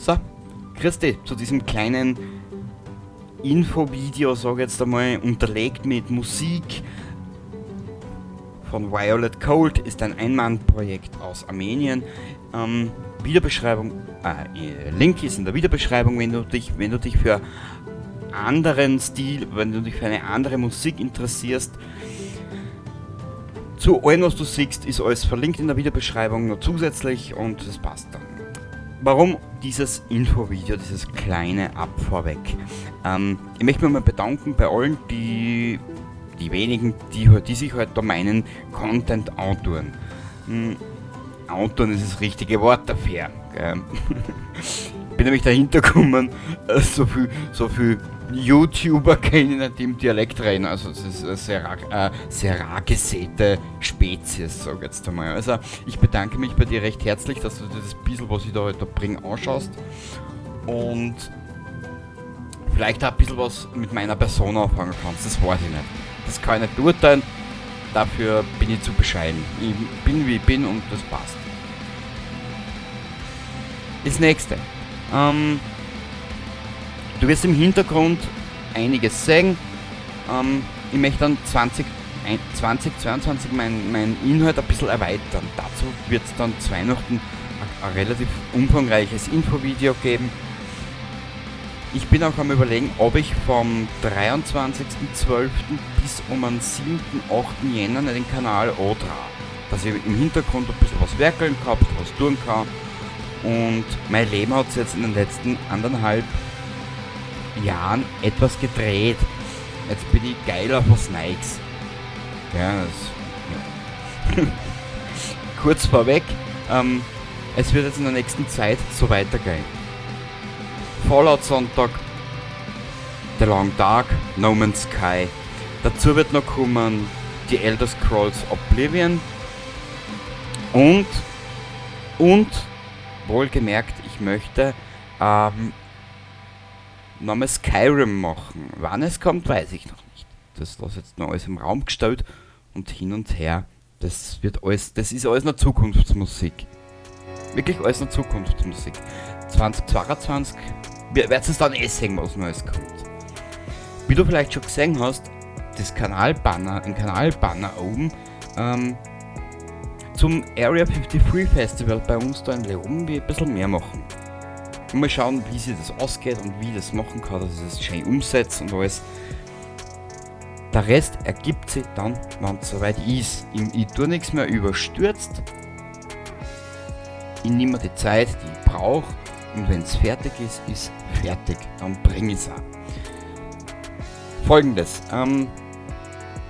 So, Christi, zu diesem kleinen Infovideo, sage ich jetzt einmal, unterlegt mit Musik von Violet Cold, ist ein Ein-Mann-Projekt aus Armenien. Videobeschreibung, Link ist in der Videobeschreibung, wenn du dich für anderen Stil, wenn du dich für eine andere Musik interessierst. Zu allem, was du siehst, ist alles verlinkt in der Videobeschreibung noch zusätzlich und das passt dann. Warum dieses Infovideo, dieses kleine Ab vorweg? Ich möchte mich mal bedanken bei allen, die wenigen, die sich halt da meinen Content antun. Antun ist das richtige Wort dafür. Gell? Ich bin nämlich dahinter gekommen, so viel YouTuber können nicht im Dialekt reden. Also das ist eine sehr rar gesäte Spezies, sag ich jetzt einmal. Also ich bedanke mich bei dir recht herzlich, dass du dir das bisschen, was ich da heute bringe, anschaust. Und vielleicht auch ein bisschen was mit meiner Person anfangen kannst. Das weiß ich nicht. Das kann ich nicht beurteilen. Dafür bin ich zu bescheiden. Ich bin, wie ich bin, und das passt. Das Nächste. Du wirst im Hintergrund einiges sehen. Ich möchte dann 2022 mein Inhalt ein bisschen erweitern. Dazu wird es dann zu Weihnachten ein relativ umfangreiches Infovideo geben. Ich bin auch am Überlegen, ob ich vom 23.12. bis um den 7., 8. Jänner den Kanal andrehe. Dass ich im Hintergrund ein bisschen was werkeln kann, ein bisschen was tun kann. Und mein Leben hat sich jetzt in den letzten anderthalb Jahren etwas gedreht. Jetzt bin ich geil auf was Neues. Ja, das, ja. Kurz vorweg, es wird jetzt in der nächsten Zeit so weitergehen. Fallout Sonntag, The Long Dark, No Man's Sky. Dazu wird noch kommen die Elder Scrolls Oblivion und wohlgemerkt, ich möchte nochmal Skyrim machen. Wann es kommt, weiß ich noch nicht. Das lasse jetzt noch alles im Raum gestellt und hin und her. Das ist alles noch Zukunftsmusik. Wirklich alles noch Zukunftsmusik. 2022 werdet ihr dann eh sehen, was Neues kommt. Wie du vielleicht schon gesehen hast, das Kanalbanner, ein Kanalbanner oben, zum Area 53 Festival bei uns da in Leoben will ich ein bisschen mehr machen. Mal schauen, wie sich das ausgeht und wie ich das machen kann, dass ich das schön umsetze und alles. Der Rest ergibt sich dann, wenn es soweit ist. Ich tue nichts mehr überstürzt. Ich nehme mir die Zeit, die ich brauche. Und wenn es fertig ist, ist fertig. Dann bringe ich es auch. Folgendes.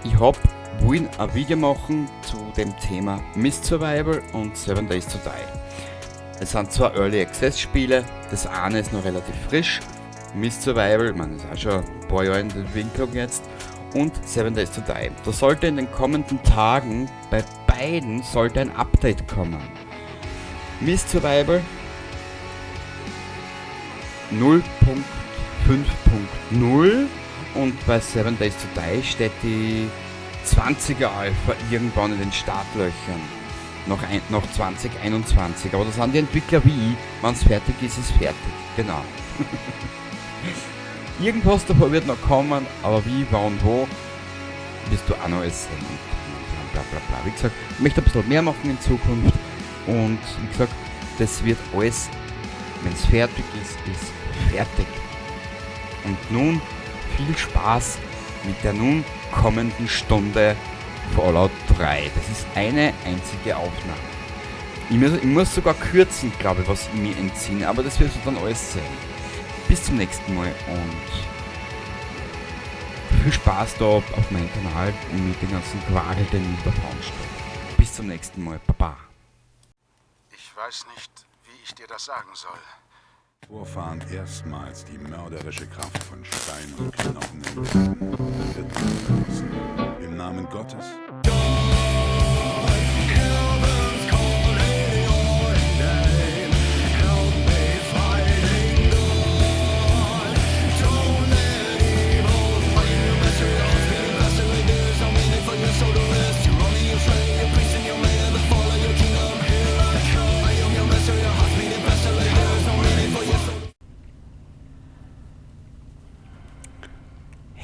Ich hab wollen ein Video machen zu dem Thema Mist Survival und Seven Days to Die. Es sind zwar Early Access Spiele, das eine ist noch relativ frisch, Mist Survival, ich meine, das ist auch schon ein paar Jahre in der Entwicklung jetzt, und Seven Days to Die. Da sollte in den kommenden Tagen bei beiden sollte ein Update kommen. Mist Survival 0.5.0 und bei Seven Days to Die steht die 20er Alpha irgendwann in den Startlöchern. Noch 2021. Aber das sind die Entwickler wie ich. Wenn es fertig ist, ist fertig. Genau. Irgendwas davon wird noch kommen, aber wie, wann, wo, wirst du auch noch alles sehen. Und bla bla bla. Wie gesagt, ich möchte ein bisschen mehr machen in Zukunft. Und wie gesagt, das wird alles, wenn es fertig ist, ist fertig. Und nun viel Spaß mit der nun kommenden Stunde Fallout 3. Das ist eine einzige Aufnahme. Ich muss sogar kürzen, glaube ich, was ich mir entsinne, aber das wirst du dann alles sehen. Bis zum nächsten Mal und viel Spaß da auf meinem Kanal mit den ganzen Quargel, den ich da veranstalte. Bis zum nächsten Mal. Baba. Ich weiß nicht, wie ich dir das sagen soll. Vorfahren erstmals die mörderische Kraft von Stein und Knochen entdeckten, wird man vergessen. Im Namen Gottes. Heaven's calling your name. Help me fighting God. Don't let evil find your master. Spinning faster like there's no meaning for your soul to rest. You're only a slave, a priest in your man, the fall of your kingdom. Here I come. I am your master. Your heart's beating faster like there's no meaning for your soul.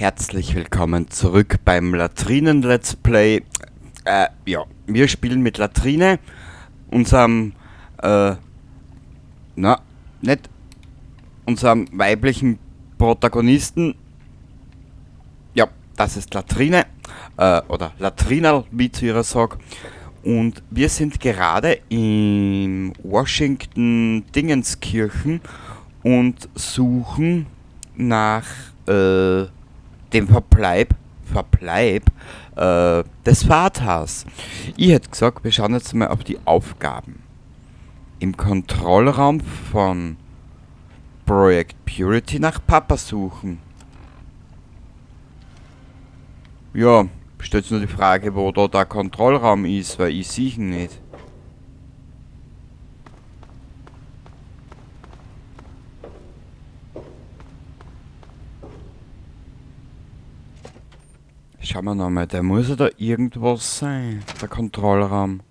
Herzlich willkommen zurück beim Latrinen Let's Play. Ja, wir spielen mit Latrine, unserem, na, nicht, unserem weiblichen Protagonisten. Ja, das ist Latrine, oder Latrinal, wie ich zu ihrer sag. Und wir sind gerade in Washington Dingenskirchen und suchen nach dem Verbleib des Vaters. Ich hätte gesagt, wir schauen jetzt mal auf die Aufgaben. Im Kontrollraum von Project Purity nach Papa suchen. Ja, stellt sich nur die Frage, wo da der Kontrollraum ist, weil ich sehe ihn nicht. Schauen wir nochmal, der muss ja da irgendwo sein, der Kontrollraum.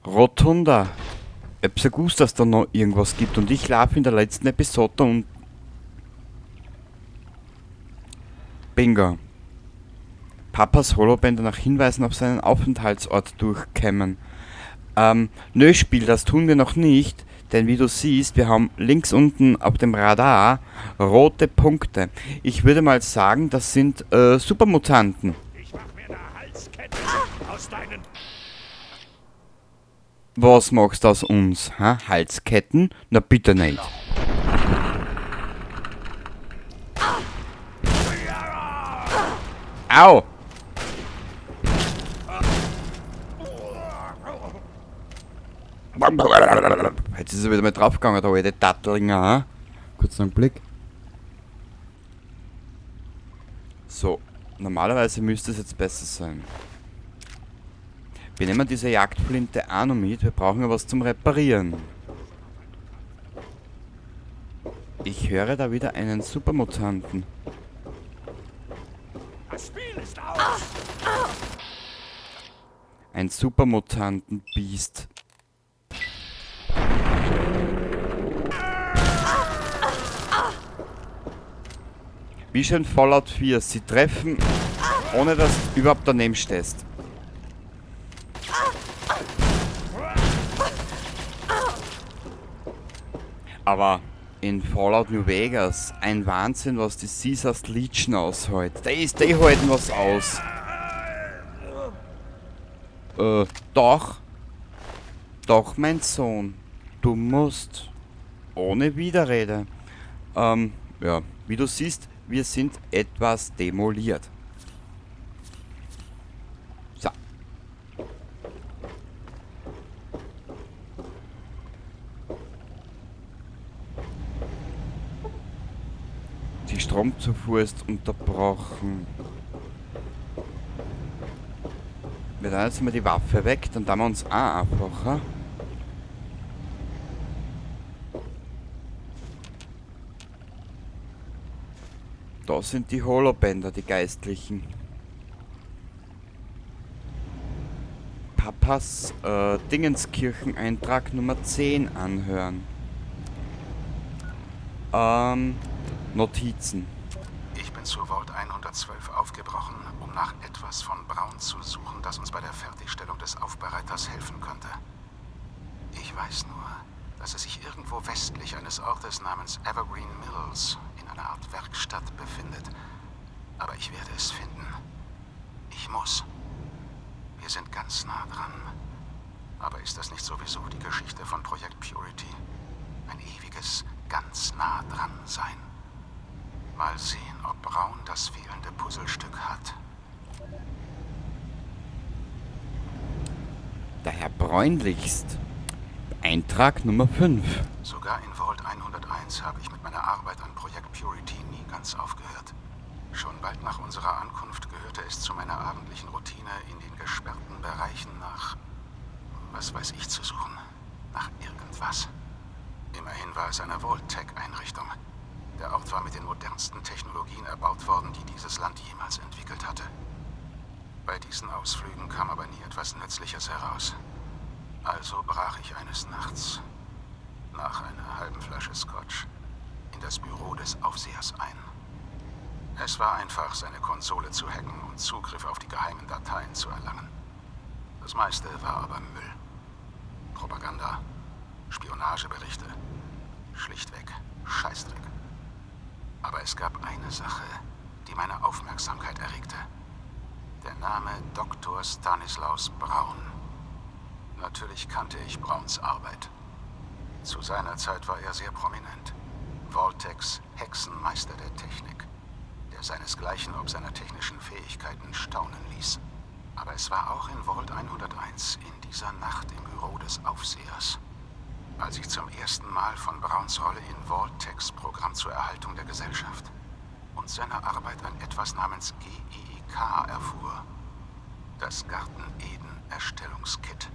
Rotunda. Ich hab's ja gewusst, dass da noch irgendwas gibt und ich laufe in der letzten Episode und... Bingo. Papas Holobänder nach Hinweisen auf seinen Aufenthaltsort durchkämmen. Nö, Spiel, das tun wir noch nicht. Denn wie du siehst, wir haben links unten auf dem Radar rote Punkte. Ich würde mal sagen, das sind Supermutanten. Ich mach mir eine Halskette aus deinen... Was machst du aus uns? Ha? Halsketten? Na bitte nicht. Au! Jetzt ist er wieder mal draufgegangen, der alte Tattlinger. Ha? Kurz einen Blick. So, normalerweise müsste es jetzt besser sein. Wir nehmen diese Jagdflinte auch noch mit, wir brauchen ja was zum Reparieren. Ich höre da wieder einen Supermutanten. Das Spiel ist aus! Ein Supermutanten-Biest. Wie schon Fallout 4, sie treffen, ohne dass du überhaupt daneben stehst. Aber in Fallout New Vegas, ein Wahnsinn, was die Caesars Legion aushält. Die halten was aus. Doch. Doch, mein Sohn. Du musst. Ohne Widerrede. Ja, wie du siehst, wir sind etwas demoliert. So. Die Stromzufuhr ist unterbrochen. Wir tun jetzt mal die Waffe weg, dann tun wir uns auch einfacher. Da sind die Holobänder, die Geistlichen. Papas Dingenskirchen-Eintrag Nummer 10 anhören. Notizen. Ich bin zu Vault 112 aufgebrochen, um nach etwas von Braun zu suchen, das uns bei der Fertigstellung des Aufbereiters helfen könnte. Ich weiß nur, dass es sich irgendwo westlich eines Ortes namens Evergreen Mills in einer Art Werkstatt befindet. Aber ich werde es finden. Ich muss. Wir sind ganz nah dran. Aber ist das nicht sowieso die Geschichte von Projekt Purity? Ein ewiges ganz nah dran sein. Mal sehen, ob Braun das fehlende Puzzlestück hat. Der Herr Bräunlichst. Eintrag Nummer 5. Sogar in Vault 101 habe ich mit meiner Arbeit an Projekt Purity nie ganz aufgehört. Schon bald nach unserer Ankunft gehörte es zu meiner abendlichen Routine, in den gesperrten Bereichen nach, was weiß ich, zu suchen. Nach irgendwas. Immerhin war es eine Vault-Tec-Einrichtung. Der Ort war mit den modernsten Technologien erbaut worden, die dieses Land jemals entwickelt hatte. Bei diesen Ausflügen kam aber nie etwas Nützliches heraus. Also brach ich eines Nachts nach einer halben Flasche Scotch, in das Büro des Aufsehers ein. Es war einfach, seine Konsole zu hacken und Zugriff auf die geheimen Dateien zu erlangen. Das meiste war aber Müll. Propaganda, Spionageberichte, schlichtweg Scheißdreck. Aber es gab eine Sache, die meine Aufmerksamkeit erregte. Der Name Dr. Stanislaus Braun. Natürlich kannte ich Brauns Arbeit. Zu seiner Zeit war er sehr prominent. Vault-Tecs Hexenmeister der Technik, der seinesgleichen ob seiner technischen Fähigkeiten staunen ließ. Aber es war auch in Vault 101 in dieser Nacht im Büro des Aufsehers, als ich zum ersten Mal von Brauns Rolle in Vault-Tecs Programm zur Erhaltung der Gesellschaft und seiner Arbeit an etwas namens GEEK erfuhr. Das Garten Eden Erstellungskit.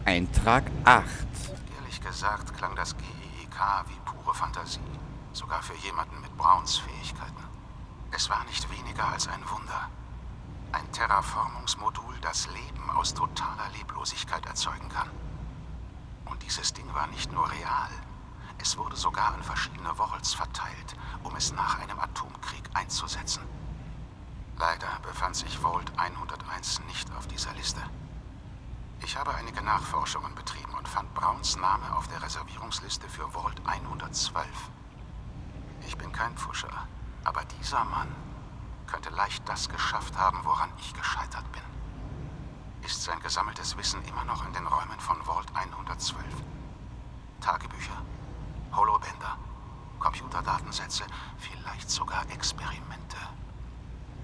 Eintrag 8. Ehrlich gesagt klang das GEEK wie pure Fantasie, sogar für jemanden mit Brauns Fähigkeiten. Es war nicht weniger als ein Wunder. Ein Terraformungsmodul, das Leben aus totaler Leblosigkeit erzeugen kann. Und dieses Ding war nicht nur real, es wurde sogar an verschiedene Vaults verteilt, um es nach einem Atomkrieg einzusetzen. Leider befand sich Vault 101 nicht auf dieser Liste. Ich habe einige Nachforschungen betrieben und fand Brauns Name auf der Reservierungsliste für Vault 112. Ich bin kein Pfuscher, aber dieser Mann könnte leicht das geschafft haben, woran ich gescheitert bin. Ist sein gesammeltes Wissen immer noch in den Räumen von Vault 112? Tagebücher, Holobänder, Computerdatensätze, vielleicht sogar Experimente.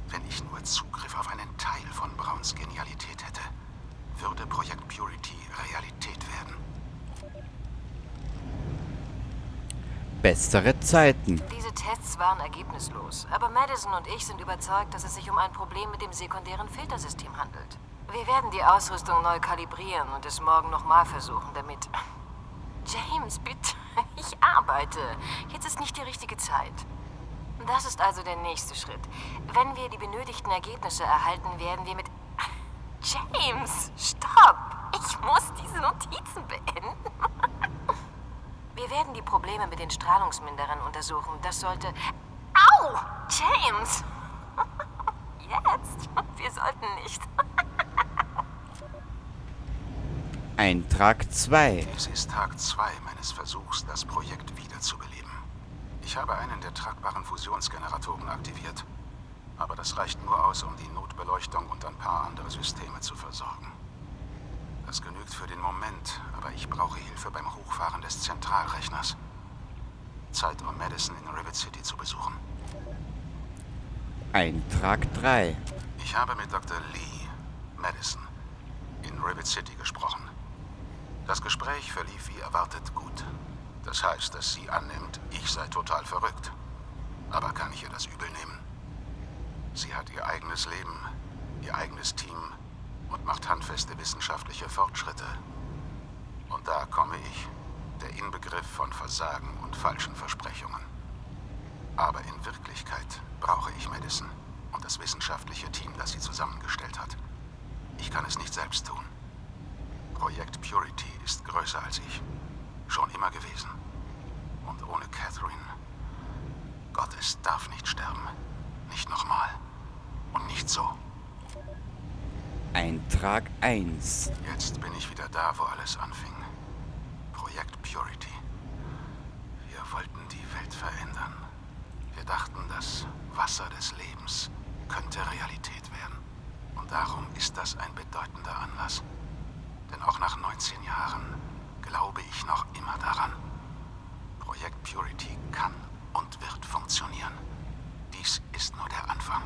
Wenn ich nur Zugriff auf einen Teil von Brauns Genialität hätte, würde Projekt Purity Realität werden. Bessere Zeiten. Diese Tests waren ergebnislos, aber Madison und ich sind überzeugt, dass es sich um ein Problem mit dem sekundären Filtersystem handelt. Wir werden die Ausrüstung neu kalibrieren und es morgen nochmal versuchen, damit... James, bitte. Ich arbeite. Jetzt ist nicht die richtige Zeit. Das ist also der nächste Schritt. Wenn wir die benötigten Ergebnisse erhalten, werden wir mit... James, stopp! Ich muss diese Notizen beenden. Wir werden die Probleme mit den Strahlungsminderern untersuchen. Das sollte... Au! James! Jetzt? Wir sollten nicht. Eintrag 2. Dies ist Tag 2 meines Versuchs, das Projekt wiederzubeleben. Ich habe einen der tragbaren Fusionsgeneratoren aktiviert. Aber das reicht nur aus, um die Notbeleuchtung und ein paar andere Systeme zu versorgen. Das genügt für den Moment, aber ich brauche Hilfe beim Hochfahren des Zentralrechners. Zeit, um Madison in Rivet City zu besuchen. Eintrag 3. Ich habe mit Dr. Lee, Madison, in Rivet City gesprochen. Das Gespräch verlief wie erwartet gut. Das heißt, dass sie annimmt, ich sei total verrückt. Aber kann ich ihr das übel nehmen? Sie hat ihr eigenes Leben, ihr eigenes Team und macht handfeste wissenschaftliche Fortschritte. Und da komme ich, der Inbegriff von Versagen und falschen Versprechungen. Aber in Wirklichkeit brauche ich Madison und das wissenschaftliche Team, das sie zusammengestellt hat. Ich kann es nicht selbst tun. Projekt Purity ist größer als ich. Schon immer gewesen. Und ohne Catherine. Gott, es darf nicht sterben. Nicht nochmal. Und nicht so. Eintrag 1. Jetzt bin ich wieder da, wo alles anfing. Projekt Purity. Wir wollten die Welt verändern. Wir dachten, das Wasser des Lebens könnte Realität werden. Und darum ist das ein bedeutender Anlass. Denn auch nach 19 Jahren glaube ich noch immer daran. Projekt Purity kann und wird funktionieren. Dies ist nur der Anfang.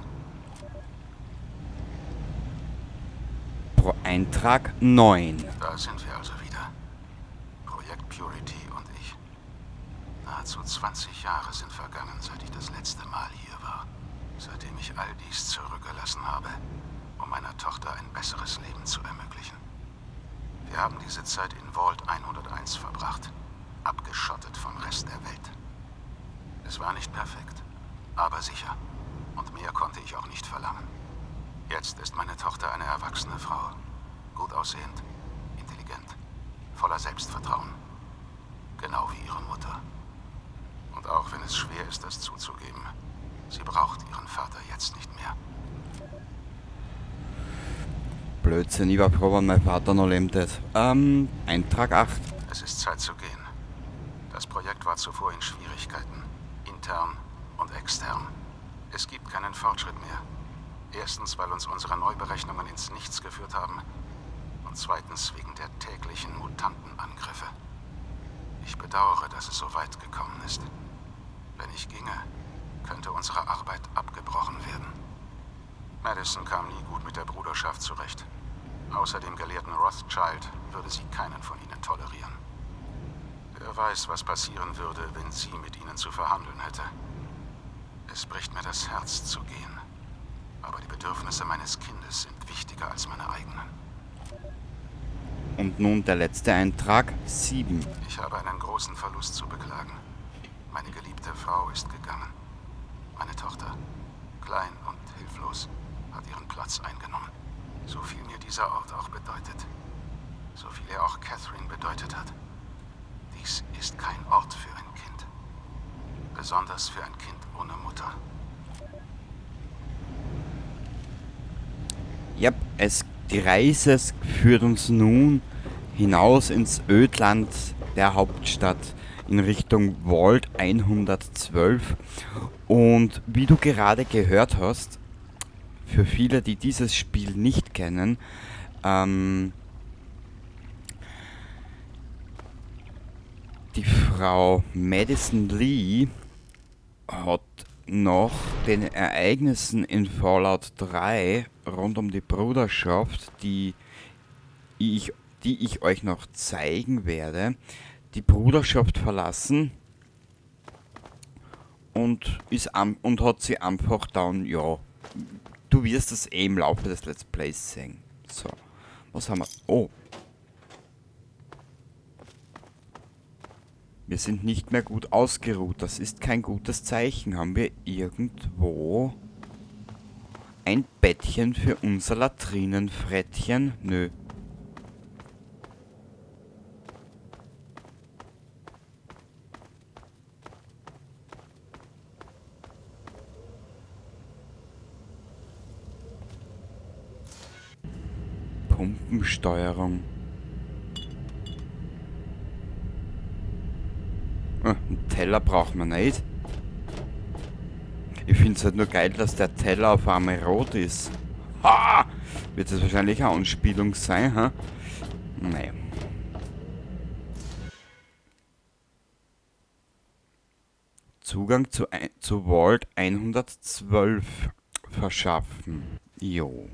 Pro Eintrag 9. Da sind wir also wieder. Projekt Purity und ich. Nahezu 20 Jahre sind vergangen, seit ich das letzte Mal hier war. Seitdem ich all dies zurückgelassen habe, um meiner Tochter ein besseres Leben zu ermöglichen. Wir haben diese Zeit in Vault 101 verbracht, abgeschottet vom Rest der Welt. Es war nicht perfekt, aber sicher. Und mehr konnte ich auch nicht verlangen. Jetzt ist meine Tochter eine erwachsene Frau. Gut aussehend, intelligent Voller Selbstvertrauen. Genau wie ihre Mutter. Und auch wenn es schwer ist, das zuzugeben, sie braucht ihren Vater jetzt nicht mehr. Blödsinn, ich war froh, wenn mein Vater noch lebt. Eintrag 8. Es ist Zeit zu gehen. Das Projekt war zuvor in Schwierigkeiten. Intern und extern. Es gibt keinen Fortschritt mehr. Erstens, weil uns unsere Neuberechnungen ins Nichts geführt haben. Und zweitens wegen der täglichen Mutantenangriffe. Ich bedauere, dass es so weit gekommen ist. Wenn ich ginge, könnte unsere Arbeit abgebrochen werden. Madison kam nie gut mit der Bruderschaft zurecht. Außer dem gelehrten Rothschild würde sie keinen von ihnen tolerieren. Wer weiß, was passieren würde, wenn sie mit ihnen zu verhandeln hätte. Es bricht mir das Herz zu gehen. Aber die Bedürfnisse meines Kindes sind wichtiger als meine eigenen. Und nun der letzte Eintrag, 7. Ich habe einen großen Verlust zu beklagen. Meine geliebte Frau ist gegangen. Meine Tochter, klein und hilflos, hat ihren Platz eingenommen. So viel mir dieser Ort auch bedeutet. So viel er auch Catherine bedeutet hat. Dies ist kein Ort für ein Kind. Besonders für ein Kind ohne Mutter. Yep, die Reise führt uns nun hinaus ins Ödland der Hauptstadt in Richtung Vault 112. Und wie du gerade gehört hast, für viele, die dieses Spiel nicht kennen, die Frau Madison Li hat nach den Ereignissen in Fallout 3 rund um die Bruderschaft, die ich euch noch zeigen werde, die Bruderschaft verlassen und hat sie einfach dann, ja, du wirst es eh im Laufe des Let's Plays sehen. So, was haben wir? Oh. Wir sind nicht mehr gut ausgeruht. Das ist kein gutes Zeichen. Haben wir irgendwo ein Bettchen für unser Latrinenfrettchen? Nö. Pumpensteuerung. Ah, einen Teller braucht man nicht. Ich find's halt nur geil, dass der Teller auf einmal rot ist. Ha! Wird das wahrscheinlich eine Anspielung sein, ha? Naja. Zugang zu Vault 112 verschaffen. Jo.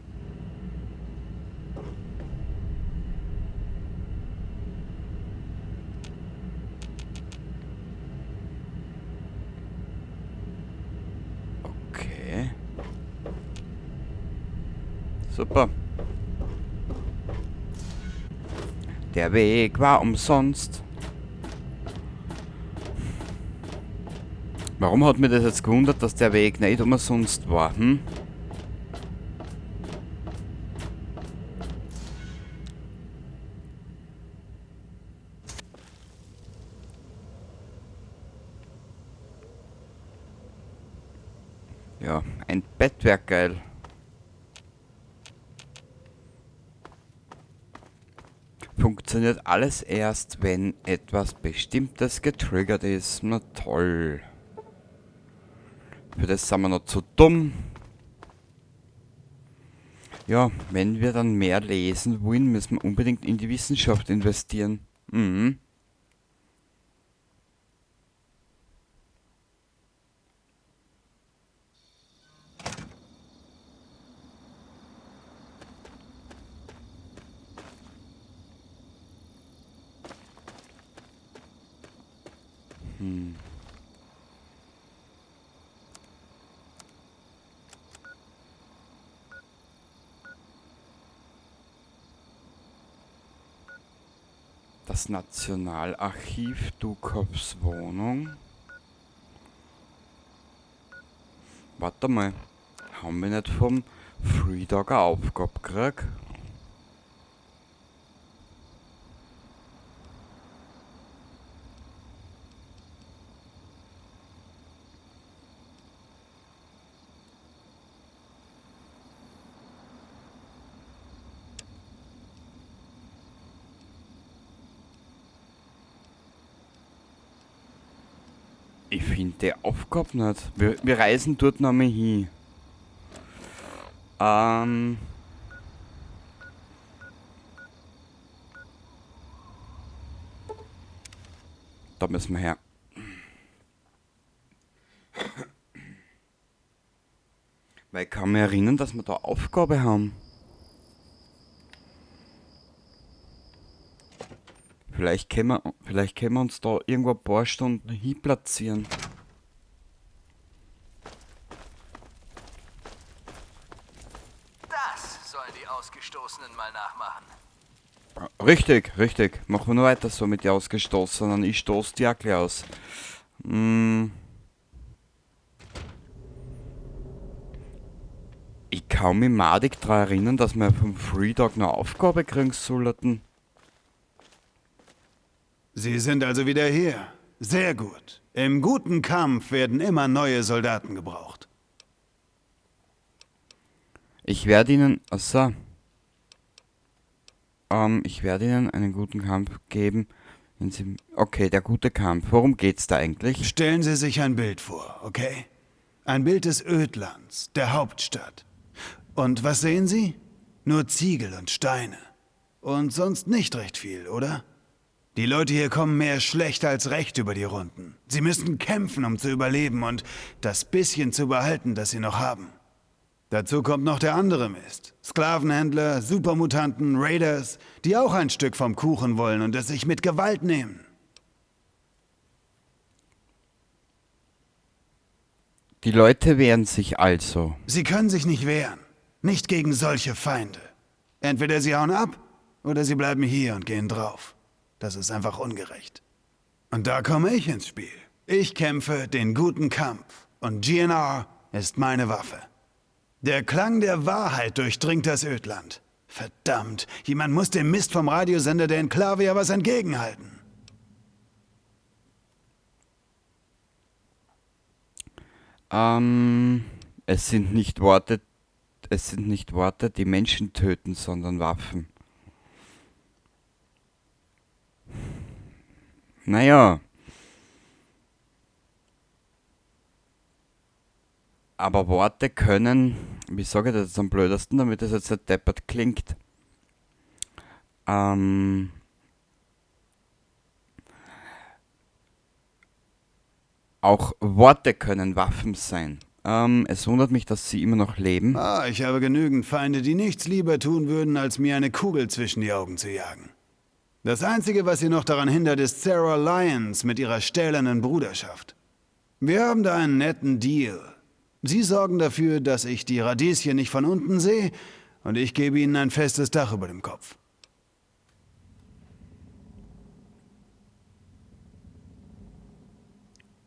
Okay. Super. Der Weg war umsonst. Warum hat mir das jetzt gewundert, dass der Weg nicht umsonst war? Hm? Ja, ein Bett wär geil. Funktioniert alles erst, wenn etwas Bestimmtes getriggert ist. Na toll. Für das sind wir noch zu dumm. Ja, wenn wir dann mehr lesen wollen, müssen wir unbedingt in die Wissenschaft investieren. Das Nationalarchiv, Dukovs Wohnung. Warte mal, haben wir nicht vom Three Dog eine Aufgabe gekriegt? Ich finde die Aufgabe nicht. Wir reisen dort noch mal hin. Da müssen wir her. Weil ich kann mich erinnern, dass wir da Aufgabe haben. Vielleicht können wir uns da irgendwo ein paar Stunden hinplatzieren. Das sollen die Ausgestoßenen mal nachmachen. Richtig, richtig. Machen wir nur weiter so mit den Ausgestoßenen. Ich stoß die auch gleich aus. Ich kann mich madig daran erinnern, dass wir vom Free Dog noch Aufgabe kriegen sollten. Sie sind also wieder hier. Sehr gut. Im guten Kampf werden immer neue Soldaten gebraucht. Ich werde Ihnen... Achso. Ich werde Ihnen einen guten Kampf geben, wenn Sie... Okay, der gute Kampf. Worum geht's da eigentlich? Stellen Sie sich ein Bild vor, okay? Ein Bild des Ödlands, der Hauptstadt. Und was sehen Sie? Nur Ziegel und Steine. Und sonst nicht recht viel, oder? Die Leute hier kommen mehr schlecht als recht über die Runden. Sie müssen kämpfen, um zu überleben und das bisschen zu behalten, das sie noch haben. Dazu kommt noch der andere Mist. Sklavenhändler, Supermutanten, Raiders, die auch ein Stück vom Kuchen wollen und es sich mit Gewalt nehmen. Die Leute wehren sich also. Sie können sich nicht wehren. Nicht gegen solche Feinde. Entweder sie hauen ab oder sie bleiben hier und gehen drauf. Das ist einfach ungerecht. Und da komme ich ins Spiel. Ich kämpfe den guten Kampf. Und GNR ist meine Waffe. Der Klang der Wahrheit durchdringt das Ödland. Verdammt, jemand muss dem Mist vom Radiosender der Enklave ja was entgegenhalten. Es sind nicht Worte, es sind nicht Worte, die Menschen töten, sondern Waffen. Naja. Aber Worte können, wie sage ich das jetzt am blödesten, damit das jetzt nicht deppert klingt. Auch Worte können Waffen sein. Es wundert mich, dass sie immer noch leben. Ah, ich habe genügend Feinde, die nichts lieber tun würden, als mir eine Kugel zwischen die Augen zu jagen. Das Einzige, was sie noch daran hindert, ist Sarah Lyons mit ihrer stählernen Bruderschaft. Wir haben da einen netten Deal. Sie sorgen dafür, dass ich die Radieschen nicht von unten sehe, und ich gebe ihnen ein festes Dach über dem Kopf.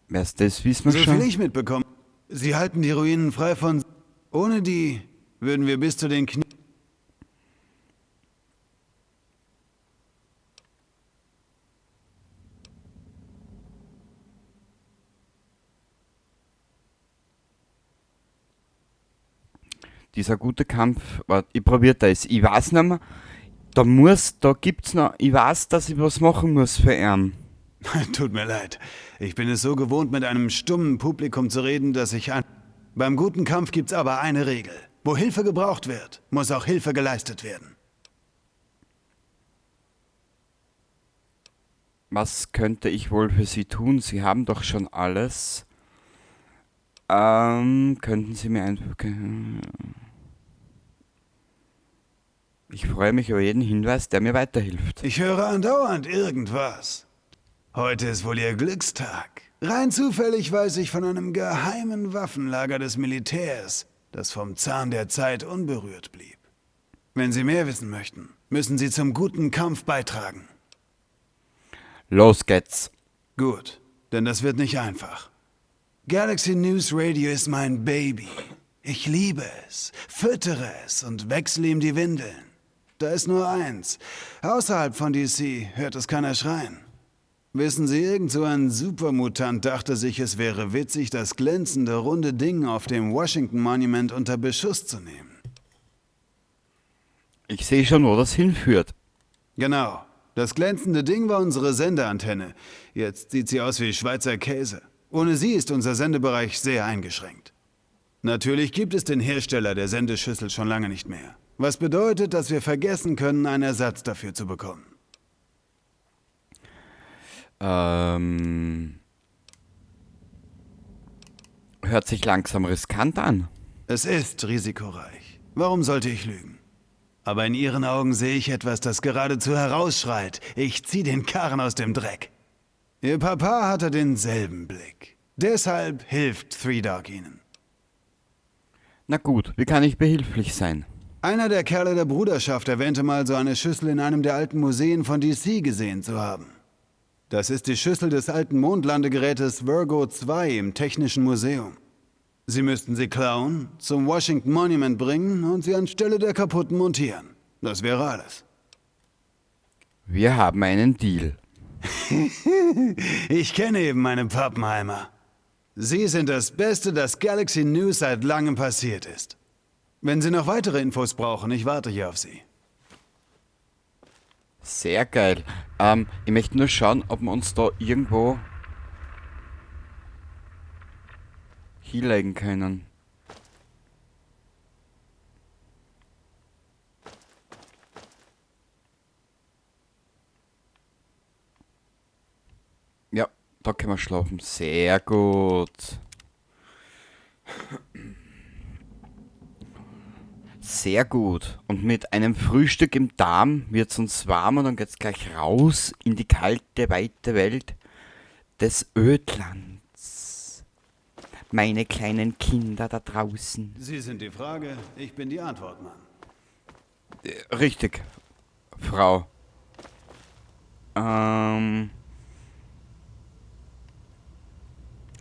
Wer ist das, wissen wir So schon. viel ich mitbekomme. Sie halten die Ruinen frei von... Ohne die würden wir bis zu den Knien... Dieser gute Kampf, warte, ich probier das. Ich weiß nicht mehr, da muss, da gibt's noch, ich weiß, dass ich was machen muss für ihn. Tut mir leid. Ich bin es so gewohnt, mit einem stummen Publikum zu reden, dass ich an... Beim guten Kampf gibt's aber eine Regel. Wo Hilfe gebraucht wird, muss auch Hilfe geleistet werden. Was könnte ich wohl für Sie tun? Sie haben doch schon alles. Könnten Sie mir einfach... Ich freue mich über jeden Hinweis, der mir weiterhilft. Ich höre andauernd irgendwas. Heute ist wohl Ihr Glückstag. Rein zufällig weiß ich von einem geheimen Waffenlager des Militärs, das vom Zahn der Zeit unberührt blieb. Wenn Sie mehr wissen möchten, müssen Sie zum guten Kampf beitragen. Los geht's. Gut, denn das wird nicht einfach. Galaxy News Radio ist mein Baby. Ich liebe es, füttere es und wechsle ihm die Windeln. Da ist nur eins. Außerhalb von DC hört es keiner schreien. Wissen Sie, irgend so ein Supermutant dachte sich, es wäre witzig, das glänzende, runde Ding auf dem Washington Monument unter Beschuss zu nehmen. Ich sehe schon, wo das hinführt. Genau. Das glänzende Ding war unsere Sendeantenne. Jetzt sieht sie aus wie Schweizer Käse. Ohne sie ist unser Sendebereich sehr eingeschränkt. Natürlich gibt es den Hersteller der Sendeschüssel schon lange nicht mehr. Was bedeutet, dass wir vergessen können, einen Ersatz dafür zu bekommen. Hört sich langsam riskant an. Es ist risikoreich. Warum sollte ich lügen? Aber in Ihren Augen sehe ich etwas, das geradezu herausschreit. Ich zieh den Karren aus dem Dreck. Ihr Papa hatte denselben Blick. Deshalb hilft Three Dog Ihnen. Na gut, wie kann ich behilflich sein? Einer der Kerle der Bruderschaft erwähnte mal, so eine Schüssel in einem der alten Museen von DC gesehen zu haben. Das ist die Schüssel des alten Mondlandegerätes Virgo 2 im Technischen Museum. Sie müssten sie klauen, zum Washington Monument bringen und sie anstelle der kaputten montieren. Das wäre alles. Wir haben einen Deal. Ich kenne eben meine Pappenheimer. Sie sind das Beste, das Galaxy News seit langem passiert ist. Wenn Sie noch weitere Infos brauchen, ich warte hier auf Sie. Sehr geil. Ich möchte nur schauen, ob wir uns da irgendwo hinlegen können. Ja, da können wir schlafen. Sehr gut. Sehr gut. Und mit einem Frühstück im Darm wird's uns warm und dann geht's gleich raus in die kalte, weite Welt des Ödlands. Meine kleinen Kinder da draußen. Sie sind die Frage, ich bin die Antwort, Mann. Richtig, Frau.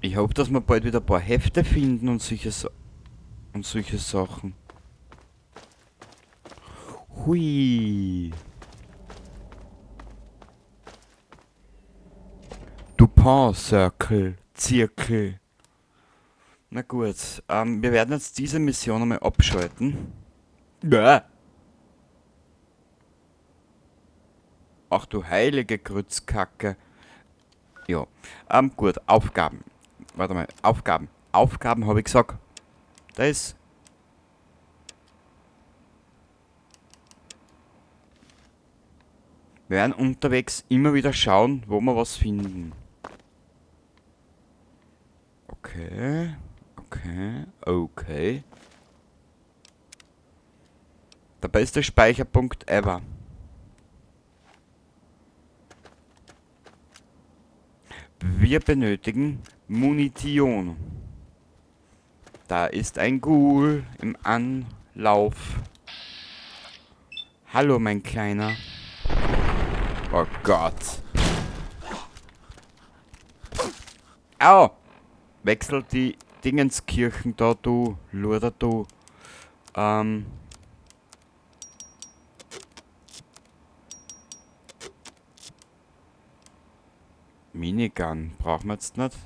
Ich hoffe, dass wir bald wieder ein paar Hefte finden und solche Sachen. Hui. Dupin Circle, Zirkel. Na gut, wir werden jetzt diese Mission einmal abschalten. Bäh. Ach du heilige Grützkacke. Ja, gut, Aufgaben. Warte mal, Aufgaben. Aufgaben hab ich gesagt. Da ist... Wir werden unterwegs immer wieder schauen, wo wir was finden. Okay, okay, okay. Der beste Speicherpunkt ever. Wir benötigen Munition. Da ist ein Ghoul im Anlauf. Hallo, mein Kleiner. Oh Gott. Au! Wechsel die Dingenskirchen da, du Luder, du. Minigun brauchen wir jetzt nicht.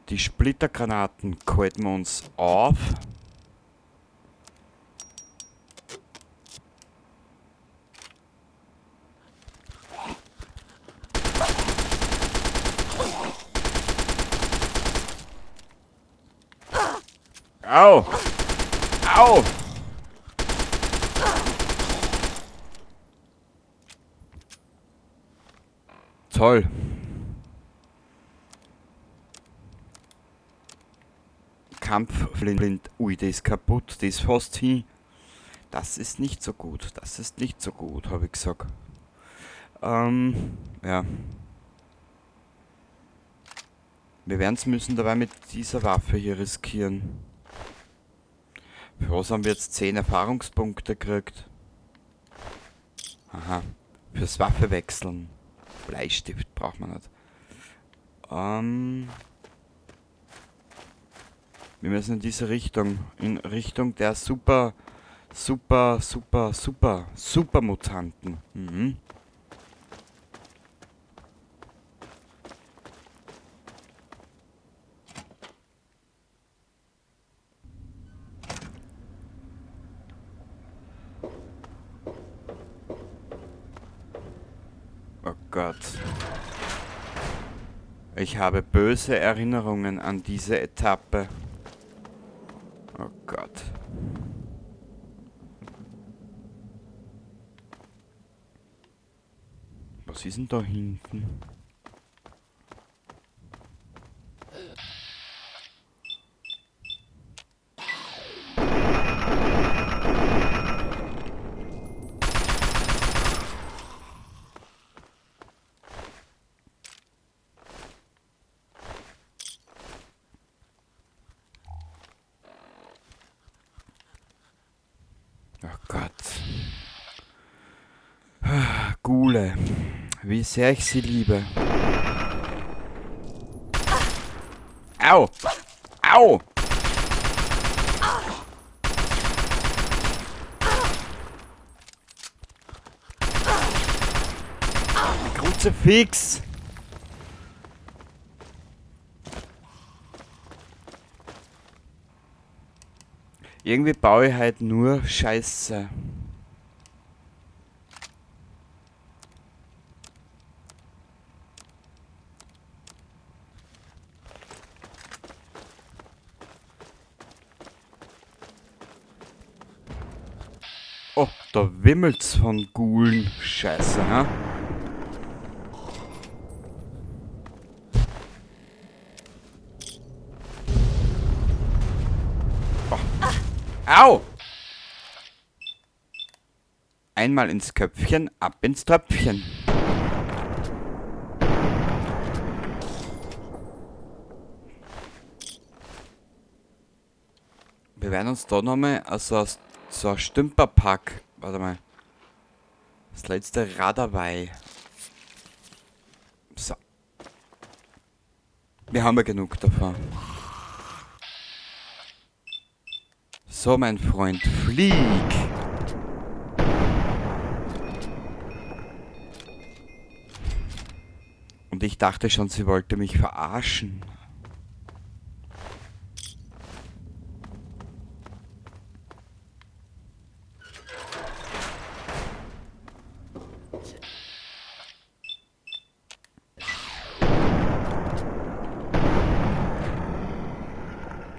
Die Splittergranaten halten wir uns auf. Au! Au! Toll. Kampfblind. Ui, der ist kaputt. Der ist fast hin. Das ist nicht so gut. Das ist nicht so gut, hab ich gesagt. Ja. Wir werden's müssen dabei mit dieser Waffe hier riskieren. Für was haben wir jetzt 10 Erfahrungspunkte gekriegt? Aha. Fürs Waffe wechseln. Bleistift braucht man nicht. Wir müssen in diese Richtung. In Richtung der super, super, super, super, super Mutanten. Oh Gott. Ich habe böse Erinnerungen an diese Etappe. Oh Gott. Was ist denn da hinten? Oh Gott. Ghule. Wie sehr ich sie liebe. Au! Au! Kruzifix! Irgendwie baue ich halt nur Scheiße. Oh, da wimmelt's von Ghulen. Scheiße, ha? Oh. Au! Einmal ins Köpfchen, ab ins Tröpfchen. Wir werden uns da nochmal so ein Stümperpack. Warte mal. Das letzte Radawei. So. Wir haben ja genug davon. So, mein Freund, flieg! Und ich dachte schon, sie wollte mich verarschen.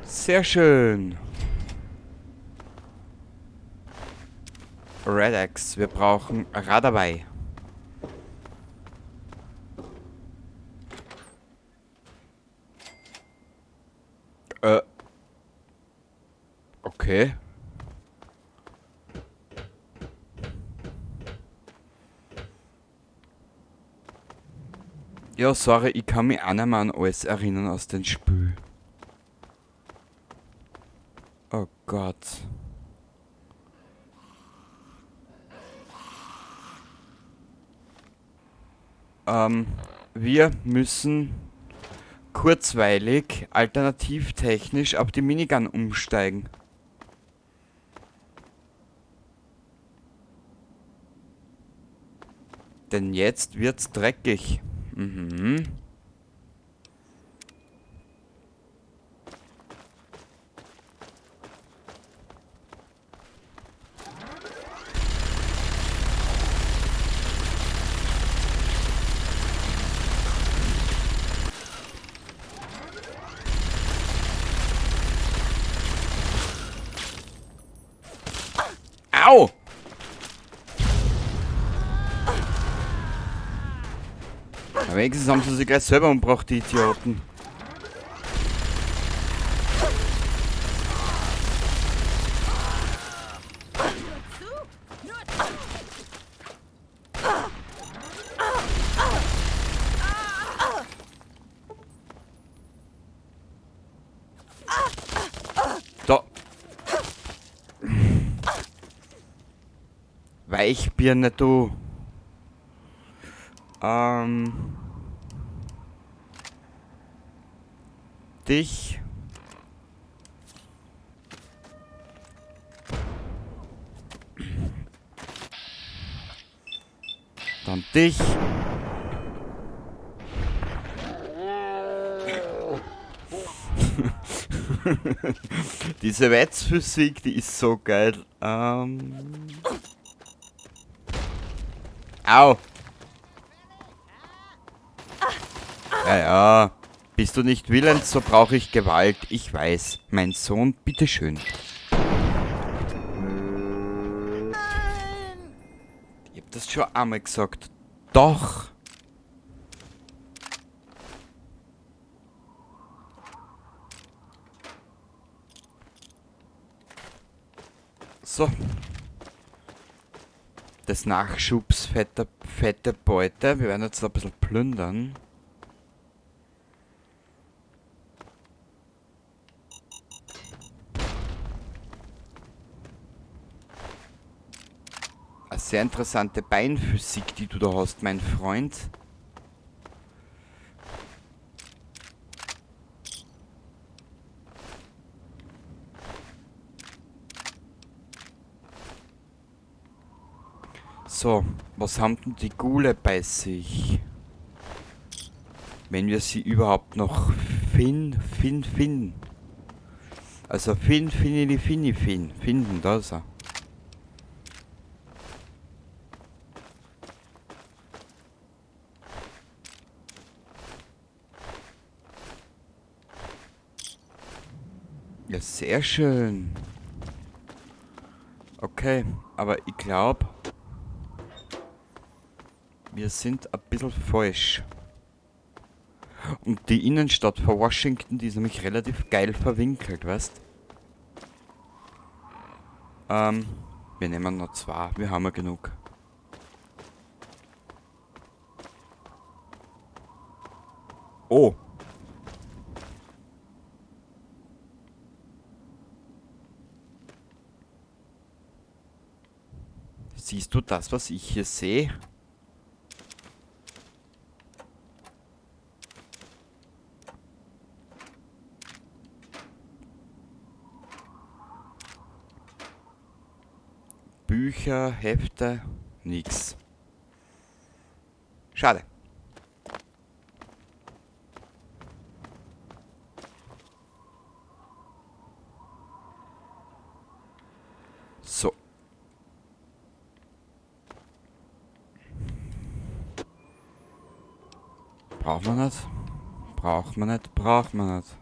Sehr schön. Rad-X, wir brauchen Radawei. Okay. Ja, sorry, ich kann mich auch nicht mehr an alles erinnern aus dem Spiel. Oh Gott. Wir müssen kurzweilig, alternativtechnisch auf die Minigun umsteigen. Denn jetzt wird's dreckig. Mhm. Au! Aber wenigstens haben sie sich gleich selber umgebracht, die Idioten. Da. Weichbirne, du. Dich. Dann dich. Diese Wetzphysik, die ist so geil. Au! Ja, ja. Bist du nicht willens, so brauche ich Gewalt. Ich weiß. Mein Sohn, bitteschön. Ich hab das schon einmal gesagt. Doch. So. Des Nachschubs fette Beute. Wir werden jetzt ein bisschen plündern. Eine sehr interessante Beinphysik, die du da hast, mein Freund. So, was haben denn die Ghule bei sich? Wenn wir sie überhaupt noch finden. Also finden, da ist er. Ja, sehr schön. Okay, aber ich glaube, wir sind ein bisschen falsch. Und die Innenstadt von Washington, die ist nämlich relativ geil verwinkelt, weißt? Wir nehmen noch zwei, wir haben ja genug. Oh! Siehst du das, was ich hier sehe? Bücher, Hefte, nix. Schade. So. Braucht man nicht. Braucht man nicht, braucht man nicht.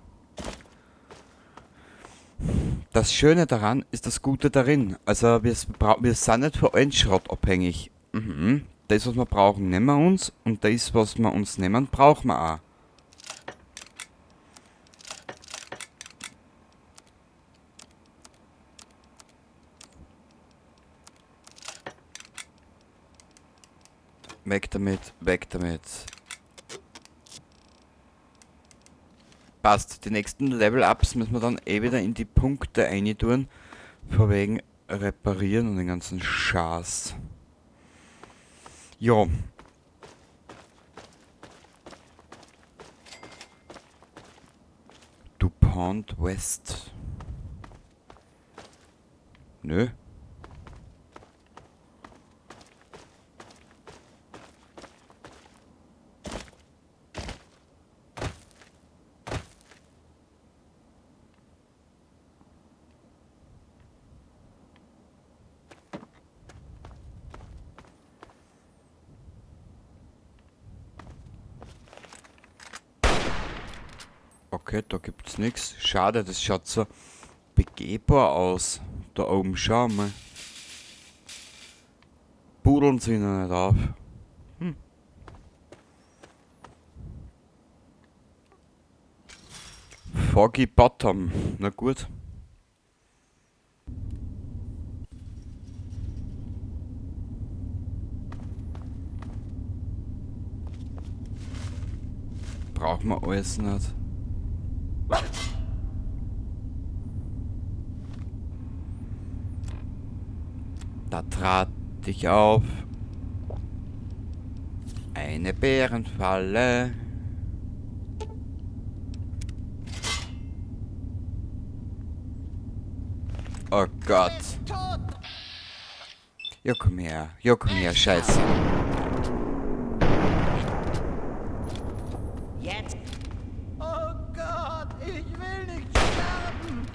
Das Schöne daran ist das Gute darin. Also wir sind nicht von allen Schrott abhängig. Mhm. Das, was wir brauchen, nehmen wir uns. Und das, was wir uns nehmen, brauchen wir auch. Weg damit, weg damit. Passt. Die nächsten Level-Ups müssen wir dann eh wieder in die Punkte reintun. Von wegen reparieren und den ganzen Schaß. Jo. DuPont West. Nö. Okay, da gibt's nichts. Schade, das schaut so begehbar aus. Da oben, schau mal. Budeln sie noch nicht auf. Hm. Foggy Bottom. Na gut. Brauchen wir alles nicht. Da trat ich auf eine Bärenfalle. Oh Gott. Ja, komm her. Ja, komm her, Scheiße. Jetzt. Oh Gott, ich will nicht sterben.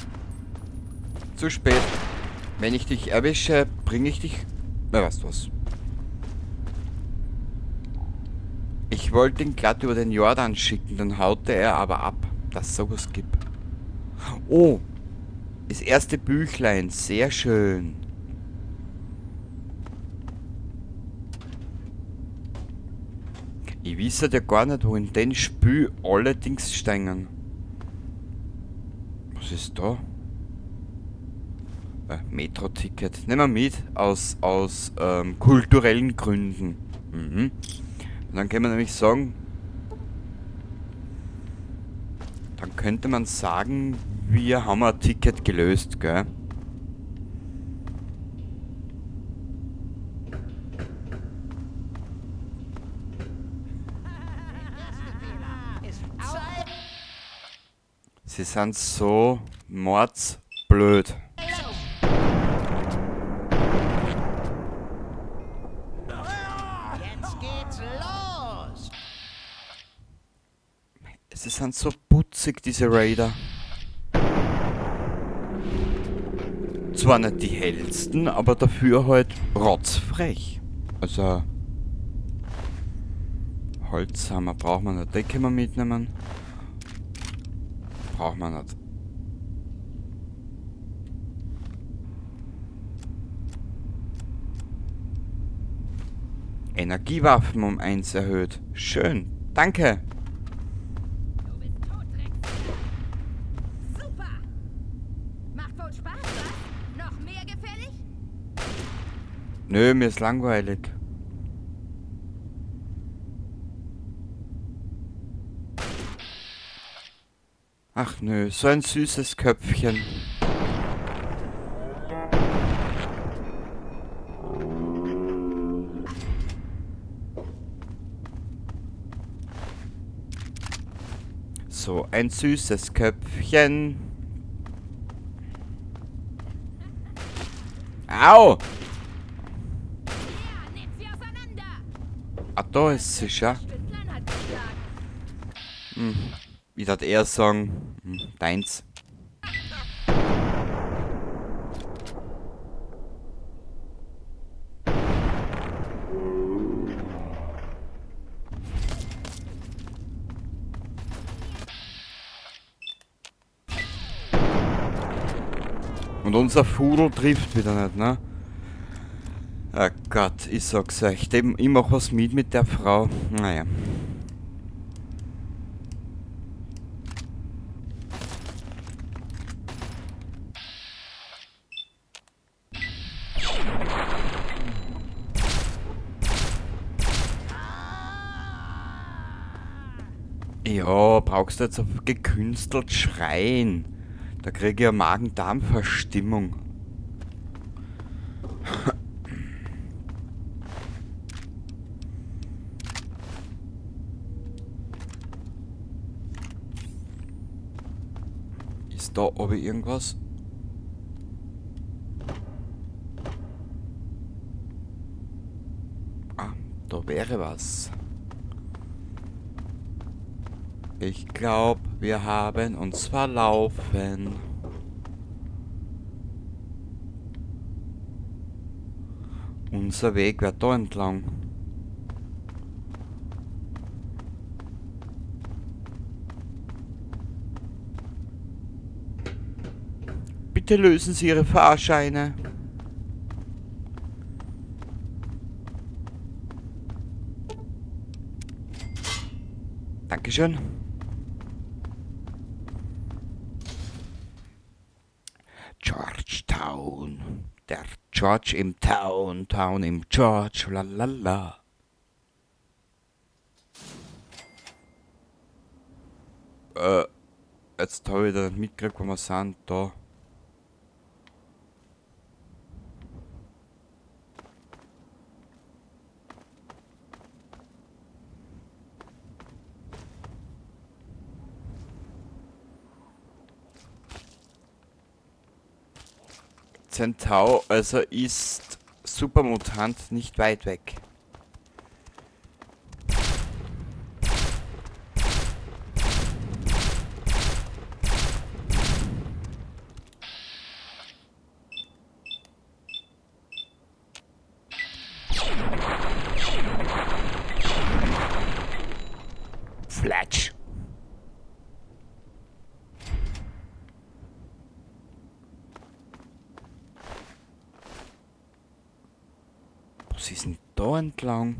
Zu spät. Wenn ich dich erwische, bringe ich dich... Na, weißt du was? Ich Ich wollte ihn glatt über den Jordan schicken, dann haute er aber ab, dass es sowas gibt. Oh, das erste Büchlein, sehr schön. Ich weiß ja gar nicht, wo in den Spiel alle Dings stehen. Was ist da? Metro-Ticket. Nehmen wir mit, aus kulturellen Gründen. Mhm. Und dann können wir nämlich sagen... Dann könnte man sagen, wir haben ein Ticket gelöst, gell? Sie sind so mordsblöd. Jetzt geht's los. Sie sind so putzig, diese Raider. Zwar nicht die hellsten, aber dafür halt rotzfrech. Also Holzhammer braucht man nicht, den können wir mitnehmen. Braucht man nicht. Energiewaffen um 1 erhöht. Schön. Danke. Du bist tot, Dreckskerl. Super. Macht wohl Spaß, was? Noch mehr gefällig? Nö, mir ist langweilig. Ach nö, so ein süßes Köpfchen. So ein süßes Köpfchen. Au! Ah, da ist sie schon. Hm. Ich würd eher sagen, deins. Und unser Fudel trifft wieder nicht, ne? Oh Gott, ich sag's euch, ich mach was mit der Frau. Naja. Ja, brauchst du jetzt auf gekünstelt schreien? Da krieg ich ja Magen-Darm-Verstimmung. Ist da oben irgendwas? Ah, da wäre was. Ich glaub, wir haben uns verlaufen. Unser Weg wird da entlang. Bitte lösen Sie Ihre Fahrscheine. Dankeschön. Georgetown. Der George im Town, Town im George, la la la. Jetzt hab ich da nicht mitgekriegt, wo wir sind, da. Zentau, also ist Supermutant nicht weit weg. Flatsch. Was ist denn da entlang?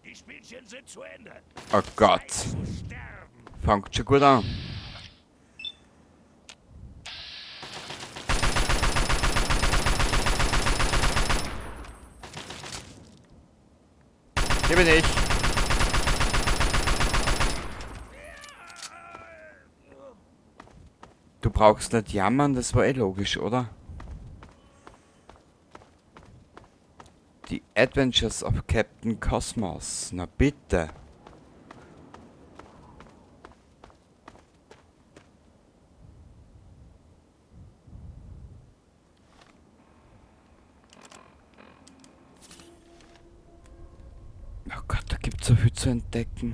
Die Spielchen sind zu Ende. Oh Gott. Fangt schon gut an. Hier bin ich. Du brauchst nicht jammern, das war eh logisch, oder? Die Adventures of Captain Cosmos. Na bitte. Oh Gott, da gibt's so viel zu entdecken.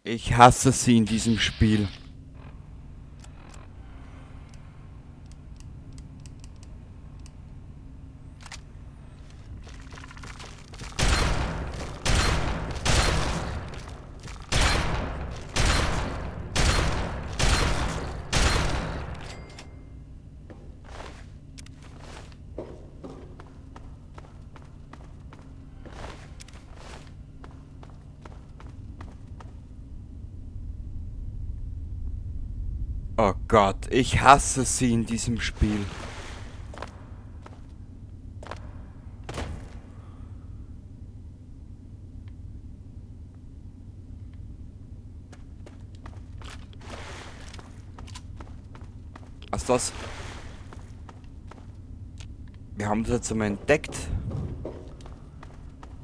Ich hasse sie in diesem Spiel. Oh Gott, ich hasse sie in diesem Spiel. Was ist das? Wir haben das jetzt einmal entdeckt.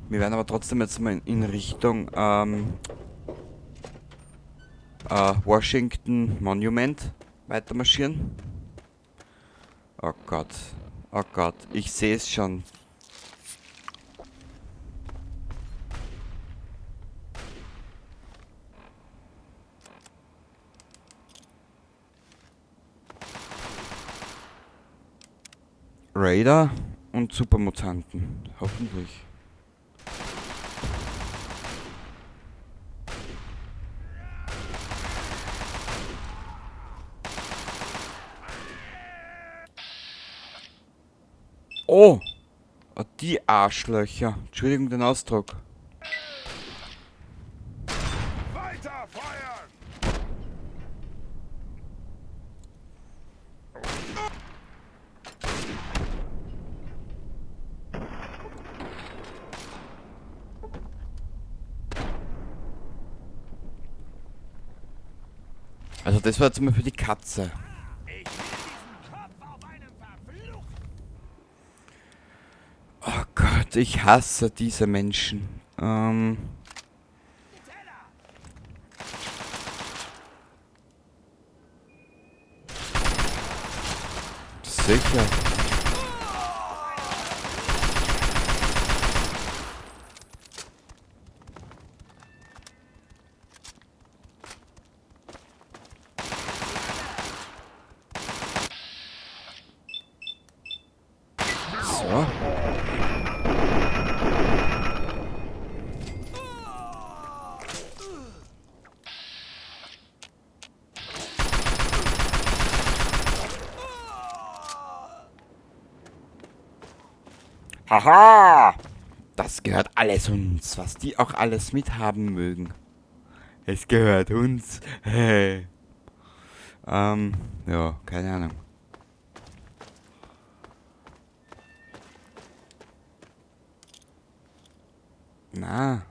Wir werden aber trotzdem jetzt mal in Richtung Washington Monument weitermarschieren. Oh Gott. Oh Gott. Ich sehe es schon. Raider und Supermutanten. Hoffentlich. Oh! Oh, die Arschlöcher. Entschuldigung den Ausdruck. Weiter feuern! Also das war jetzt mal für die Katze. Oh Gott, ich hasse diese Menschen. Sicher. So. Haha! Das gehört alles uns, was die auch alles mithaben mögen. Es gehört uns. Hey. Ja, keine Ahnung. Na.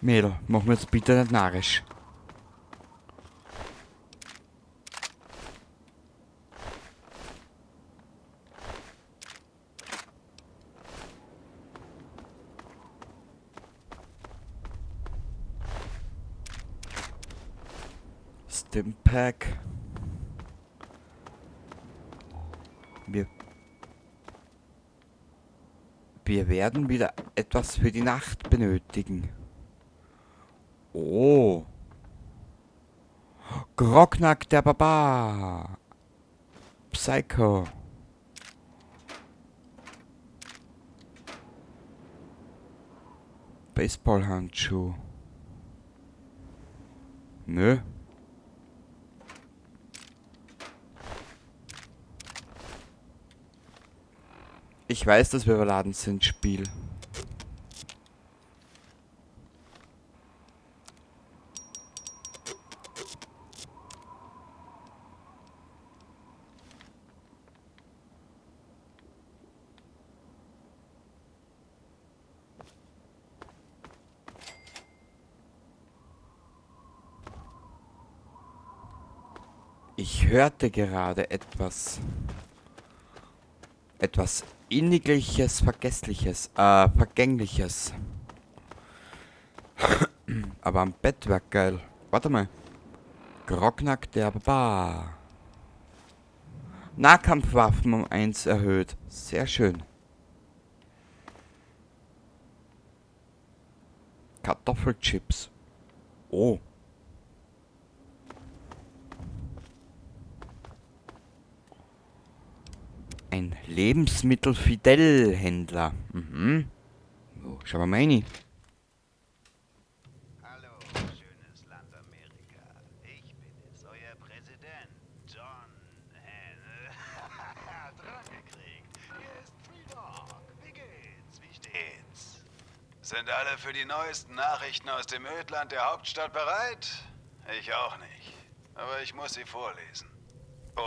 Mädel, mach mir jetzt bitte nicht narrisch. Stimpack. Wir werden wieder etwas für die Nacht benötigen. Oh. Grognak der Barbar. Psycho. Baseballhandschuh. Nö. Ich weiß, dass wir überladen sind, Spiel. Ich hörte gerade etwas. Etwas Innigliches, Vergessliches, Vergängliches. Aber am Bett wär geil. Warte mal. Grognak der Barbar. Nahkampfwaffen um 1 erhöht. Sehr schön. Kartoffelchips. Oh. Ein Lebensmittel-Fidel-Händler. Mhm. So, schauen wir mal rein. Hallo, schönes Land Amerika. Ich bin es, euer Präsident John Henn. Drangekriegt. Hier ist Three Dog. Wie geht's? Wie steht's? Sind alle für die neuesten Nachrichten aus dem Ödland der Hauptstadt bereit? Ich auch nicht. Aber ich muss sie vorlesen.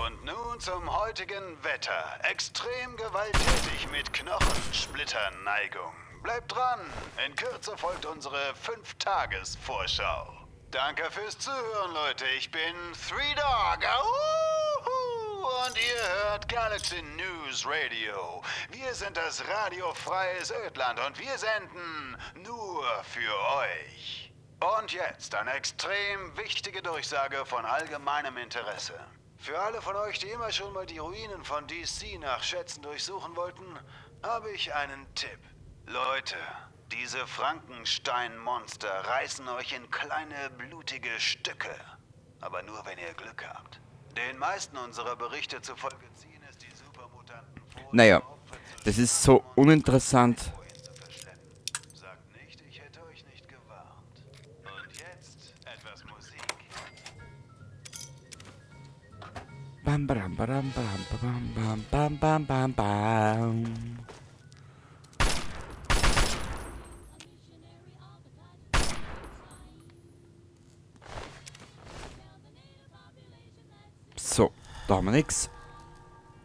Und nun zum heutigen Wetter. Extrem gewalttätig mit Knochensplitterneigung. Bleibt dran! In Kürze folgt unsere 5-Tages-Vorschau. Danke fürs Zuhören, Leute. Ich bin Three Dog. Auhuhu! Und ihr hört Galaxy News Radio. Wir sind das Radio Freies Ödland und wir senden nur für euch. Und jetzt eine extrem wichtige Durchsage von allgemeinem Interesse. Für alle von euch, die immer schon mal die Ruinen von DC nach Schätzen durchsuchen wollten, habe ich einen Tipp. Leute, diese Frankenstein-Monster reißen euch in kleine, blutige Stücke. Aber nur, wenn ihr Glück habt. Den meisten unserer Berichte zufolge ziehen es die Supermutanten vor, Naja, die Opfer zu das ist so schnappen und uninteressant. wohin zu verschleppen. Sagt nicht, ich hätte euch nicht gewarnt. Und jetzt etwas Musik. Bam, bam, bam, bam, bam, bam, bam, bam, bam, bam. So, da haben wir nix.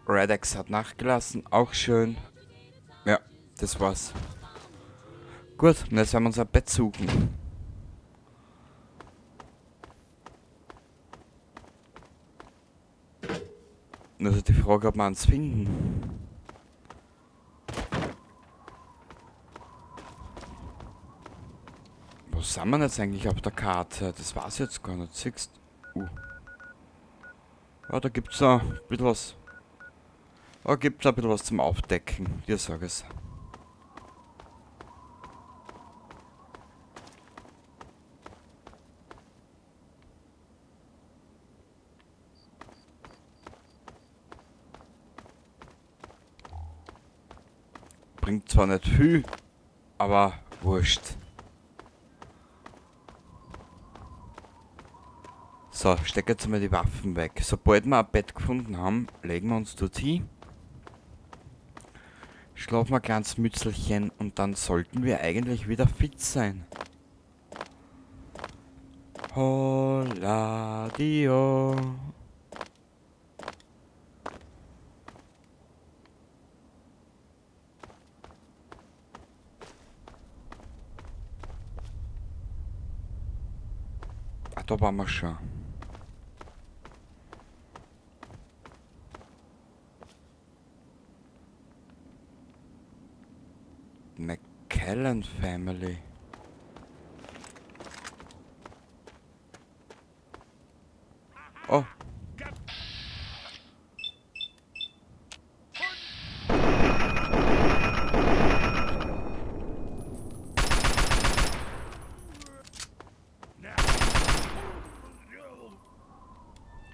Redex hat nachgelassen, auch schön. Ja, das war's. Gut, und jetzt werden wir unser Bett suchen. Also die Frage, ob wir eins finden. Wo sind wir jetzt eigentlich auf der Karte? Das war's jetzt gar nicht. Siehst du? Ja, da gibt's noch ein bisschen was. Da gibt's ein bisschen was zum Aufdecken. Dir sag es. Bringt zwar nicht viel, aber wurscht. So, steck jetzt mal die Waffen weg. Sobald wir ein Bett gefunden haben, legen wir uns dort hin. Schlafen wir ein kleines Mützelchen und dann sollten wir eigentlich wieder fit sein. Holla dio. Ach, da waren wir schon. McKellen Family.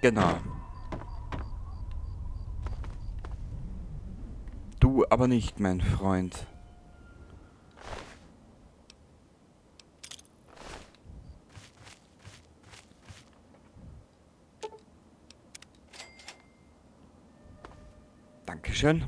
Genau. Du aber nicht, mein Freund. Dankeschön.